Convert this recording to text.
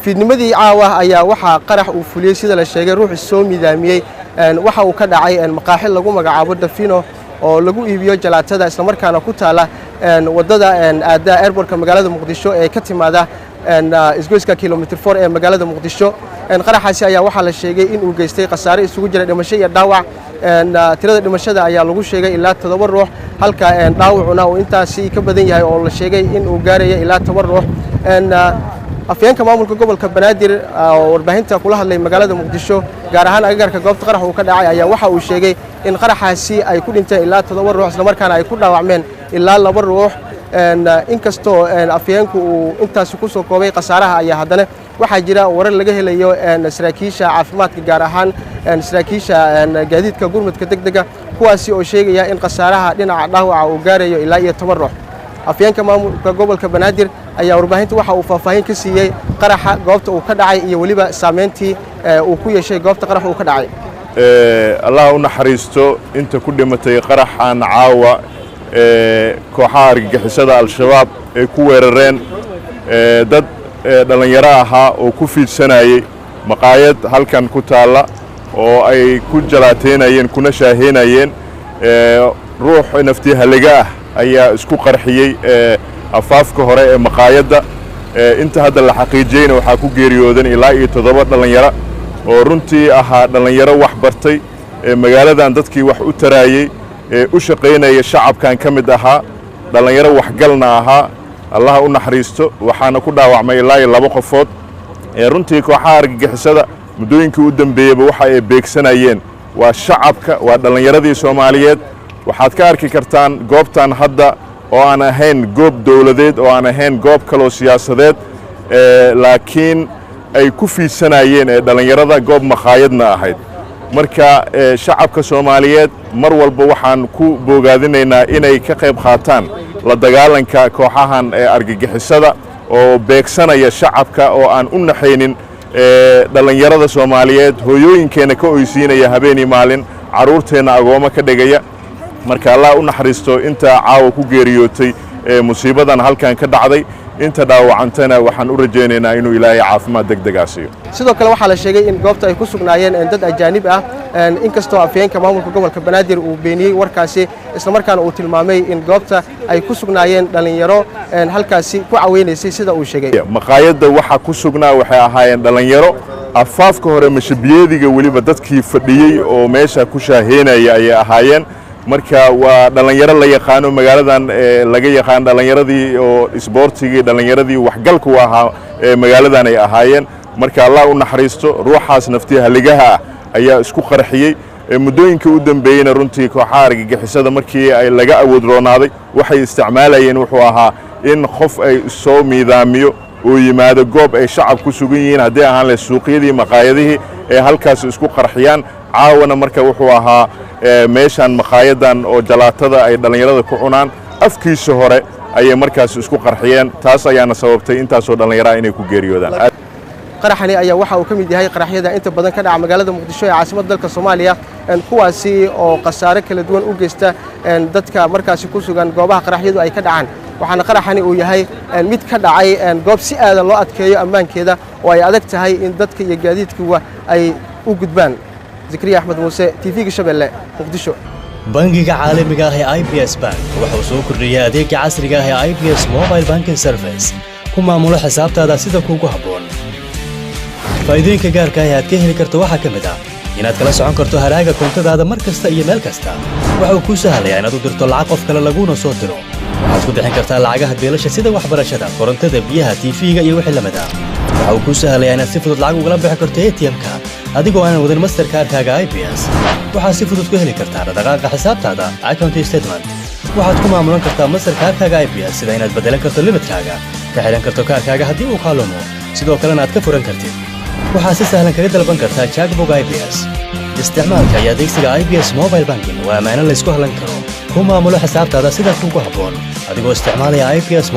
Fiidnimadii caawa ayaa waxaa qarax uu fuliyey, sida la sheegay, ruux soo midaamiyey. Waxa uu ka dhacay maqaaxi lagu magacaabo Dafino oo lagu iibiyo jalaatada, islamarkaana ku taala waddada aadda airportka magaalada Muqdisho ee ka timaada isgoyska Kilometer 4 ee magaalada Muqdisho. Qaraxaasi ayaa waxaa la sheegay in uu geystay khasaare isugu jira dhimasho iyo dhaawac. Tirada dhimashada ayaa lagu sheegay ilaa 7 ruux, halka dhaawacuna uu intaasi ka badan yahay oo la sheegay in uu gaaraya ilaa 10 ruux. Afyeenka maamulka gobolka Banaadir oo warbaahinta kula hadlay magaalada Muqdisho, gaar ahaan agagarka goobta qarax uu ka dhacay, ayaa waxa uu sheegay in qaraxaasi ay ku dhinteen ilaa 7 ruux, islamarkaana ay ku dhaawacmeen ilaa 2 ruux. Inkastoo afyeenku uu intaasi ku soo koobay khasaaraha, ayaa haddana waxaa jira warar laga helayo saraakiisha caafimaadka, gaar ahaan saraakiisha gaadiidka gurmudka deg dega, kuwaasi oo sheegaya in khasaaraha dhinaca dhaawaca uu gaarayo ilaa iyo 10 ruux. Afyeenka maamulka gobolka Banaadir ayaa warbaahinta waxa uu faahfaahin ka siiyey qaraxa, goobta uu ka dhacay iyo weliba saameyntii uu ku yeeshay goobta qarax uu ka dhacay. Allah u naxariisto inta ku dhimatay qaraxan caawa kooxaha argagixisada Al-Shabaab ay ku weerareen dad dhallinyaro ahaa oo ku fiidsanayey maqaayad halkan ku taalla oo ay ku jalaateynayeen kuna shaaheynayeen. Ruux naftii haliga ah ayaa isku qarxiyey afaafka hore ee maqaayadda. Inta hadda la xaqiijiyeyna waxaa ku geeriyoodan ilaa iyo 7 dhallinyaro oo runtii ahaa dhallinyaro wax bartay, magaaladan dadkii wax u taraayey ee u shaqaynaya shacabkan ka mid ahaa, dhallinyaro waxgalna ahaa. Allaha u naxariisto. Waxaana ku dhaawacmay ilaa iyo 2 qofood. Runtii kooxaha argagixisada muddooyinkii u dambeeyeyba waxa ay beegsanayeen waa shacabka, waa dhallinyaradii Soomaaliyeed. Waxaad ka arki kartaan goobtan hadda oo aan ahayn goob dowladeed oo aan ahayn goob kaloo siyaasadeed, laakiin ay ku fiidsanayeen ee dhallinyarada, goob makhaayadna ahayd. Marka shacabka Soomaaliyeed mar walba waxaan ku boogaadinaynaa inay ka qayb qaataan la dagaalanka kooxahan ee argagixisada oo beegsanaya shacabka oo aan u naxaynin dhallinyarada Soomaaliyeed, hooyooyinkeenna ka oysiinaya habeenii maalin, carruurteenna agoommo ka dhigaya. Marka Allah u naxariisto inta caawa ku geeriyootay ee musiibadan halkan ka dhacday. Inta dhaawacantana waxaan u rajaynaynaa inuu Ilaahay caafimaad deg degaa siiyo. Sidoo kale waxaa la sheegay in goobta ay ku sugnaayeen dad ajaanib ah, inkastoo afyeenka maamulka gobolka Banaadir uu beeniyey warkaasi, islamarkaana uu tilmaamay in goobta ay ku sugnaayeen dhallinyaro halkaasi ku caweynaysay, sida uu sheegay. Maqaayadda waxa ku sugnaa waxay ahaayeen dhallinyaro. Afaafka hore mashabiyeediga weliba dadkii fadhiyey oo meesha ku shaaheynaya ayay ahaayeen. Marka waa dhallinyaro la yaqaano magaaladan laga yaqaan, dhallinyaradii oo isboortigii, dhallinyaradii waxgalka u ahaa magaaladan ay ahaayeen. Marka Allah u naxariisto ruuxaas naftii haligaha ah ayaa isku qarxiyey. Muddooyinkii u dambeeyeyna runtii kooxaha argagixisada markii ay laga awood roonaaday waxay isticmaalayeen wuxuu ahaa in qof ay soo miidaamiyo oo yimaado goob ay shacab ku sugan yihiin, haddii ahaan leh suuqyadii, maqaayadihii, ee halkaas isku qarxiyaan. Caawana marka wuxuu ahaa meeshan maqaayadan oo jalaatada ay dhallinyarada ku cunaan afkiisa hore ayay markaas isku qarxiyeen. Taas ayaana sababtay intaasoo dhallinyaraha inay ku geeriyoodaan. Qaraxani ayaa waxa uu ka mid yahay qaraxyada inta badan ka dhaca magaalada Muqdisho ee caasimadda dalka Soomaaliya, kuwaasi oo khasaare kala duwan u geysta dadka markaasi ku sugan goobaha qaraxyadu ay ka dhacaan. Waxaana qaraxani uu yahay mid ka dhacay goob si aadan loo adkeeyo ammaankeeda oo ay adag tahay in dadka iyo gaadiidkuwa ay u gudbaan. Zikriya Axmed Muuse, TV-ga Shabeelle, Muqdisho. Bangiga caalamiga ah ee IBS Bank waxa uu soo kordhiyey adeega casriga ah ee IBS Mobile Banking Service. Ku maamulo xisaabtaada sida kuugu habboon. Faa'iidooyinka gaarka ah ee aad ka heli karto waxaa ka mid ah inaad kala socon karto hadhaaga koontadaada mar kasta iyo meel kasta. Waxa uu kuu sahlayaa inaad u dirto lacag qof kale laguna soo diro. Waxaad ku bixin kartaa lacagaha biilasha sida waxbarashada, korontada, biyaha, TV-ga iyo wixii lamid ah. Waxa uu kuu sahlayaa inaad si fudud lacag ugala bixi karto ATM-ka adigoo aanan wadan Mastercardkaaga IBS. Waxaad si fudud ku heli kartaa dhaqdhaqaaqa xisaabtaada, account statement. Waxaad ku maamulan kartaa Mastercardkaaga IBS sida inaad beddelan karto limitkaaga, ka xidhan karto kaarkaaga haddii uu kaa lumo, sidoo kalena aad ka furan kartid. Waxaad si sahlan kaga dalban kartaa checkbook IBS. Isticmaalka iyo adeegsiga IBS Mobile Banking waa ammaano laysku hallan karo. Ku maamulo xisaabtaada sida kuugu habboon adigoo isticmaalaya IBS.